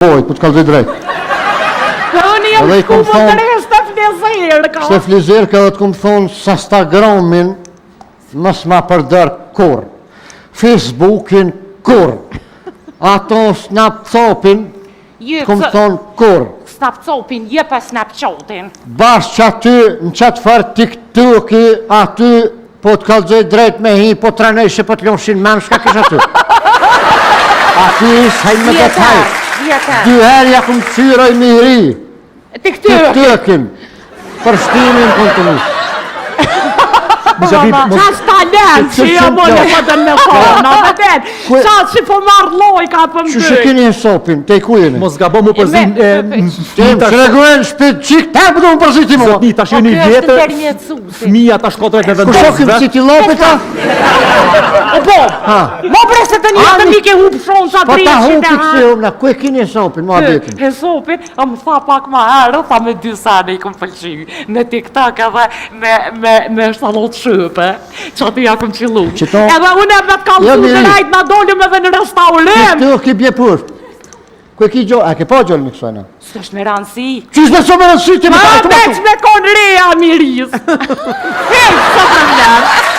Poj, po të kallzoj drejt. Po unë jam shku më të re Steflizerka. Steflizerka edhe të kom thonë se Instagramin mos ma përdor kurr. Facebookin kurr. Ato Snapcopin të kom thonë kurr. Snapcopin, je pa Snapchatin. Bash që aty, në qatë farë TikToki, aty, po të kallzoj drejt me hi, po të ranojshe, po të lonshin men, shka kish aty? Aty s'haj me detaj. Dy herë ja kum qyroj me ri. TikTok. TikTokin. Për shtimin për të nisë. Mama, qa talent që jo mo në po të me thonë, a vërtet, qa që po marrë loj ka për më Që që keni hesapin, te ku jeni? Mos gabo mu përzin e... Tem, që reguen shpit qik, ta për të më përzit i mua. Zotni, tash jeni vjetër, fëmija tash ka drejt me vendos. Ku shokim si ti lopit, a? O po, mo bre se të një të mi ke hupë shumë sa Po ta hupi kësi hupë, na, ku e keni hesapin, mua betin? Hesapin, më tha pak ma herë, tha me dy sene i kom pëlqy, me TikTok edhe me, me, me shtalot shëpe, që aty ja kom qillu. Qëto... Edhe unë e me të kallzu Jo, të miri. rajt, na dolëm edhe në restaurim. TikTok i bje poshtë. Ku e ki gjo, a ke pa gjolën e kësajna? S'është me rëndësi. Qysh me s'o me rëndësi, ti me Ma ta veç me kon reja miris. Hej, s'o problem.